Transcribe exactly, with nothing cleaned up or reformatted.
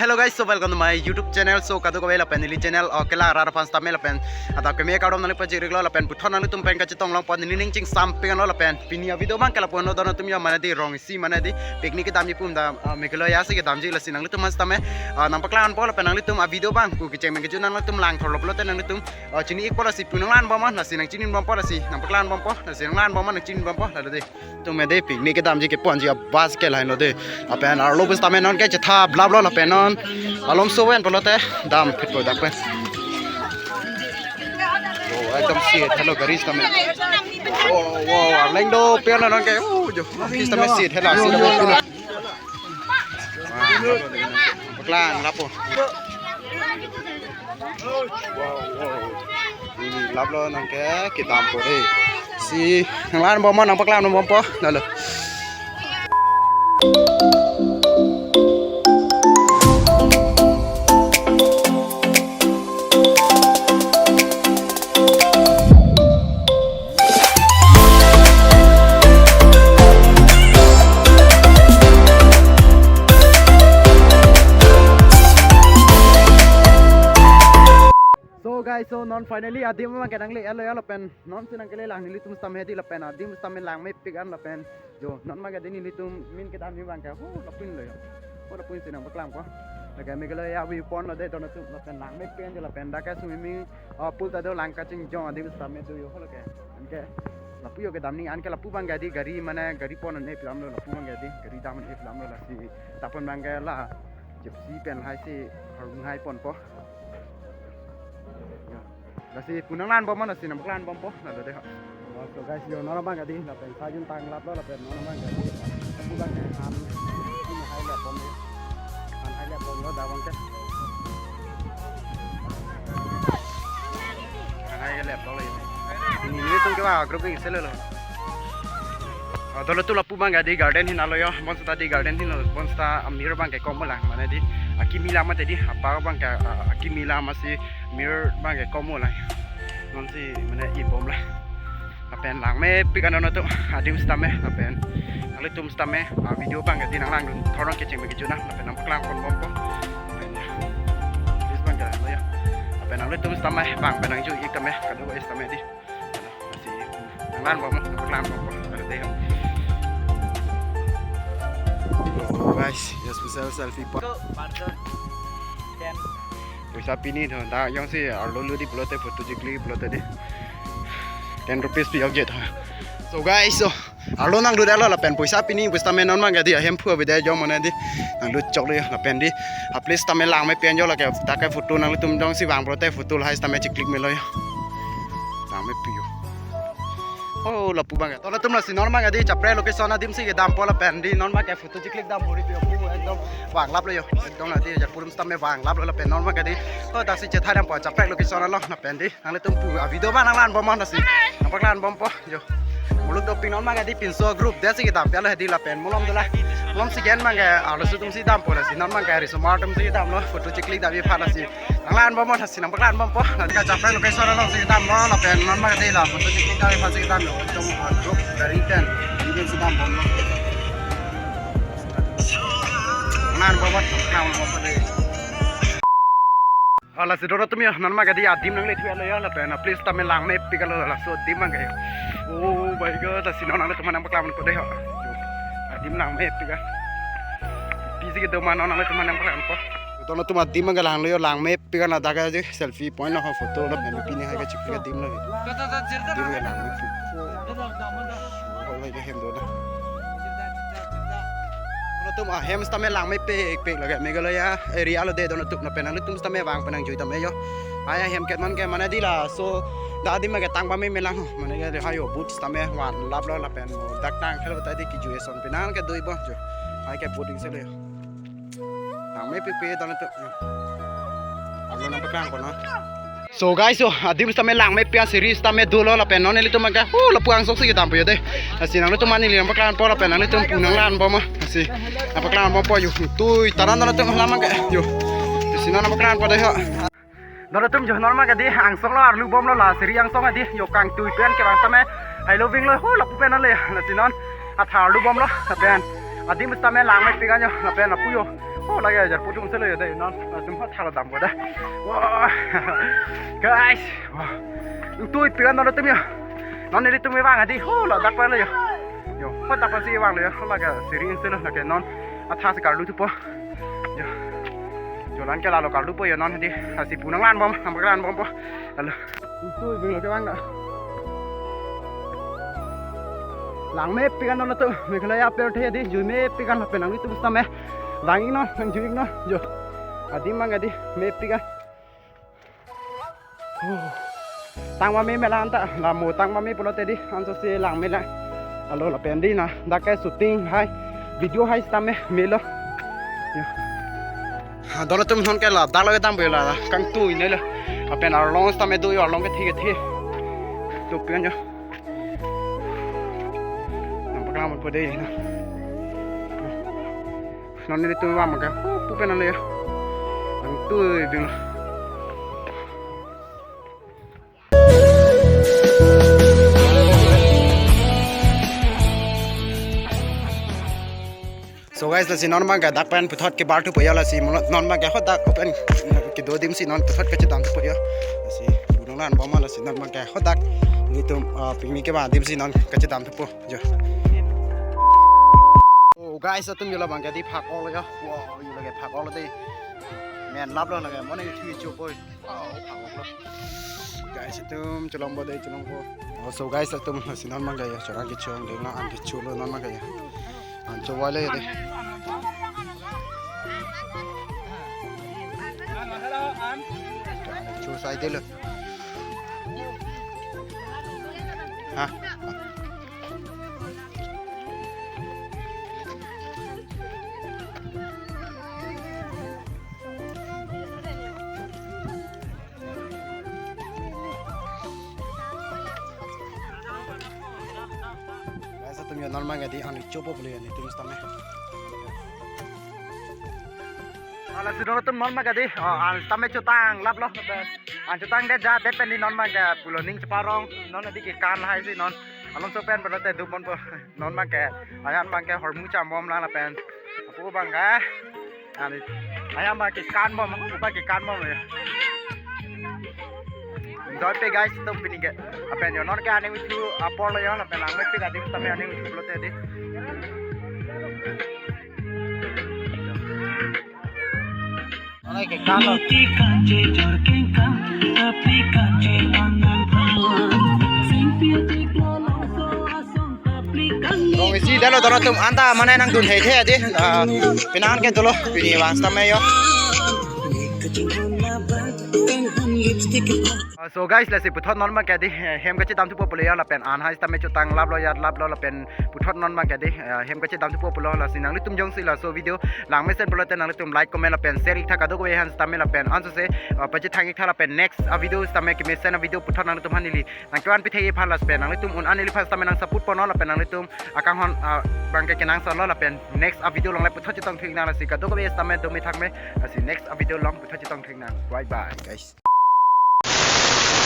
Hello guys, so welcome to my YouTube channel. So kadokave lapen neli channel, oh, kelang rat aphan sitame lapen adap keme kardom nangli pajiriklo lapen puthot nanglitum pen kachetong longpo, neli ning chingsampik anlo lapen pini avideo abang ke lapu-an lo, dono atum yo, mane di rong isi mane di picnic kedamji pu dam, ah, Meghalaya si kedamji, lasi nanglitum aphan sitame, ah, nangpaklang ponpo lapen nanglitum avideo abang pu kecheng pen kejut nanglitum langthorlo pulote nanglitum, ah, chini-ikpo, lasi pu nanglang bomnon, lasi nangchini bompo, lasi nangpaklang bompo, lasi nanglang bomnon, nangchini bompo, lalo de. Tum ede picnic kedamji keponji a-bus ke lahenlo de. Lapen arlo pusitame non ke chetha blaplo lapen non alom soven pulote dam phitpo dak pen. Oh, ekdom si helo gari sitame. Oh, wow, arleng do pen non ke. Oh, jo. Sitame si helo, sitame helo. Wah, paklang lapo. Wow, wow. Neli laplo nangke kedampo de. Si nanglang bomnon, nangpaklang bompo. Lalo. So guys, so non finally adim abang ke nangle-etlo ya lapen non si nangkelelang nelitum sitame di lapen adim sitame langmepik an lapen jo non abang ke di nelitum min kedamji abang ke ho lapu-an lo yo. Ho lapu-an si nangpaklangpo. Lake Meghalaya view point lo de, dono atum, lapen langmepik an jo lapen dak ke swimming, ah, pool ta do, lang kachingjong adim sitame do yo ho lake. Anke lapu yo kedam ni, anke lapu abang ke di gari mane gari pon an-e pi alamlo, lapu abang ke di gari dam an-e pi alamlo, lasi tapon abang ke la Gypsy pen lahai si arung hai ponpo. Ya. Lasi pu nanglang bomnon, lasi nangpaklang bompo, lalo de ho. Oh, so guys, yo non abang ke di lapen sa jun tang laplo lapen non abang ke di. Lapu abang ke an, an hai lap bom de. An hai lap bomlo dak abang ke. An hai lap bomlo yo. Pini nelitum ke ba group ing selo lo. Ah, dolo tu lapu abang ke di garden hinlo yo, bonseta di garden hinlo, bonseta amir abang ke kom lang, mane di akimi lang mate di, apa abang ke, ah, akimi lang masi mir abang ke kom lang. Non si mane i bom la. Lapen langmepik an dono atum, adim sitame, lapen nanglitum sitame, ah, video abang ke di nanglangdun thorong kecheng pen kejut nang, lapen nangpaklang pon bompo. Lapen ya. This abang ke lo yo. Lapen nanglitum sitame, bang pen nangju-ik tame, kadokave sitame di. Lasi nanglang bomnon, nangpaklang bompo. Lalo de ho. Oh, guys, ya special selfie point. Ko, Marcel. Ten. Poisa pini tho, dak jongsi arlo lutji pulote photo chikli pulote di. Ten rupees pi ok je tho. So guys, so arlo nanglut-etlo lapen poisa pini pusitame non abang ke di ahemphu abidi jong mane di nanglut choklo yo lapen di a-place tame langmepik an jo lake, dak ke photo nanglitum jongsi vang pulote photo lahai sitame chiklik melo yo. Langmepik yo. Oh, lapu abang ke. Dono atum, lasi non abang ke di kaprek location adim si kedampo lapen di non abang ke photo chiklik dam bori pi yo pu ekdom vanglaplo yo. Ekdom la di japurum sitame vanglaplo lapen non abang ke di. Oh, dak si chetha dampo kaprek location lo lapen di. Nanglitum pu avideo abang nanglang bomnon, lasi nangpaklang bompo jo. Muluk dopik non abang ke di pinso group de si kedam pi alo di lapen malom dola. Malom si gen abang ke arloso atum si dampo, lasi non abang ke risomar atum si damlo, photo chiklik damji aphan, lasi nanglang bomnon, lasi nangpaklang bompo. Lasi kaprek location along si damlo lapen non abang ke di la photo chiklik damji aphan si damlo. Ekdom, ah, group gari pen, gari pen si dam bomlo. Nanglang bomnon, nanglang bompo de. Ah, lasi dono atum yo, non abang ke di adim nangle-etlo yo, lapen a-place tame langmepik lo, laso adim abang ke yo. Oh my God, lasi non nanglitum aphan nangpaklang ponpo de ho. Adim langmepik an. Busy kedo ma non nanglitum aphan nangpaklang ponpo. Dono atum, adim abang ke langlo yo, langmepik an, ladak ke di selfie point lo ho, photo lo, pen pini hai kechiklik adim lo yo. Adim ke langmepik. Oh, lake hem do na. Dono atum, ahem sitame langmepikpik lake, Meghalaya area lo de dono atum, lapen nanglitum sitame vang pen nangjui tame yo. Ai ahem ke non ke mane di laso dak adim abang ke tang pame melang ho, mane ke hayo boat sitame vanlaplo lapen dak tang khelo ta di kejui ason pen nangke dui bo jo. Ai ke boat ing selo yo. Langmepikpik dono atum. Arlo nangpaklang ponnon. So guys, so adim sitame langmepik an, siri sitame dolo lapen non nelitum abang ke, oh, lapu angsong si kedampo yo de. Lasi nanglitum aphan neli nangpaklang ponpo lapen nanglitum pu nanglang bomnon. Lasi nangpaklang bompo yo. Tui taran dono atum, lam abang ke yo. Lasi non nangpaklang ponpo de ho. Dono atum, jo non abang ke di angsong lo, arlu bomlo, la siri angsong adi yo, kangtui pen kevang tame hailo vinglo ho, lapu pen ale, lasi non athar arlu bomlo lapen adim sitame langmepik an yo lapen lapu yo. Oh, lake ajar putum selo yo dei non. Latum ho thalo dampo dei. Wah. Guys. Wah. Ingtuipik an non atum yo. Non nelitum vang hadi. Oh, la dak pa lo yo. Yo, ho dak pa si vanglo yo. Lake siri in selo lake non. Atha si karlu thupo. Yo. Jolan ke lalo karlupo yo non hadi. Lasi pu nanglangbom, nangpaklangbom po. Lalo. Ingtuipik lo kevang dei. Lang mepik an non atum. Meghalaya apor the hadi. Jui mepik an lapen nanglitum sitame vang iknon, nangjui iknon. Yo. Adim abang hadi mepik an. Tang mame melang ta, la mo tang mame pulote dei, anso si lang melang. Lalo lapen dei na, dak ke shooting hai, video hai sitame melo. Yo. Ha, don atum non ke la, dak lo kedam bela, kangtui ne lo. Lapen arlong sitame do yo, arlong kethe kethe. Tupian yo. Nangpaklang po dei na. Non nelitum vang abang ke, oh, pu pen an lo yo. Ingtuipik lo. So guys, lasi non abang ke dak pen puthot kebar thupo yo lasi non abang ke ho dak pen kedo adim si non puthot kachedam thupo yo. Lasi pu nanglangbom lasi non abang ke ho dak nelitum, ah, picnic kevang adim si non kachedam thupo. Jo. Oh guys, atum yo labang ke dei phak-ok lo yo. Wow, yo lake phak-ok lo dei. Men lap lo lake, mo ne thu cho koi. Wow, phak-ok lo. Guys, atum chelongpo dei, chelongpo. Oh, so guys, atum si non abang ke yo, chorang kecho, dei na an kecho lo non abang ke yo. An cho wale dei. Cho sai dei lo. Ha? Guys, atum yo non abang ke dei, an chopo pulo yo nelitum sitame. Lasi don atum non abang ke dei, oh, an sitame chotang lap lo. An chotang det ja det pen dei non abang ke pulo ning cheparong, non hadi kekan hai si non. Along so pen pulote dubon po. Non abang ke, ayan abang ke hormu chambom lang lapen. Apu abang ke. Ani, ayan abang kekanbom, abang kekanbom yo. Enjoy pe guys, atum pini ke. Lapen yo non ke aning mithu apor lo yo, lapen lang mepik adim sitame aning mithu pulote dei. Aning kekan lo. Rong isi detlo don atum, anta mane nangdun hei the dei. Ah, penang ke dolo pini vang sitame yo. Ah, so guys, lasi puthot non abang ke dei, eh, hem kachedam thupo pulo yo lapen an hai sitame chotang lap lo, yat lap lo lapen puthot non abang ke dei, eh, hem kachedam thupo pulo lasi nanglitum jongsi laso video lang mesen pulote nanglitum like, comment lapen share ik tha kadokave aphan sitame lapen anso se, eh, pachethang ik tha lapen next, ah, video sitame kemesen, ah, video puthot nanglitum aphan neli nangkevan pithek-ik aphan lapen nanglitum un an neliphan sitame nang support pon non lapen nanglitum akanghon, ah, abang ke kenangsot lo lapen next, ah, video along le puthot chetongthu ik nang lasi kadokave sitame do me thang me lasi next, ah, video along puthot chetongthu ik nang. Bye bye guys.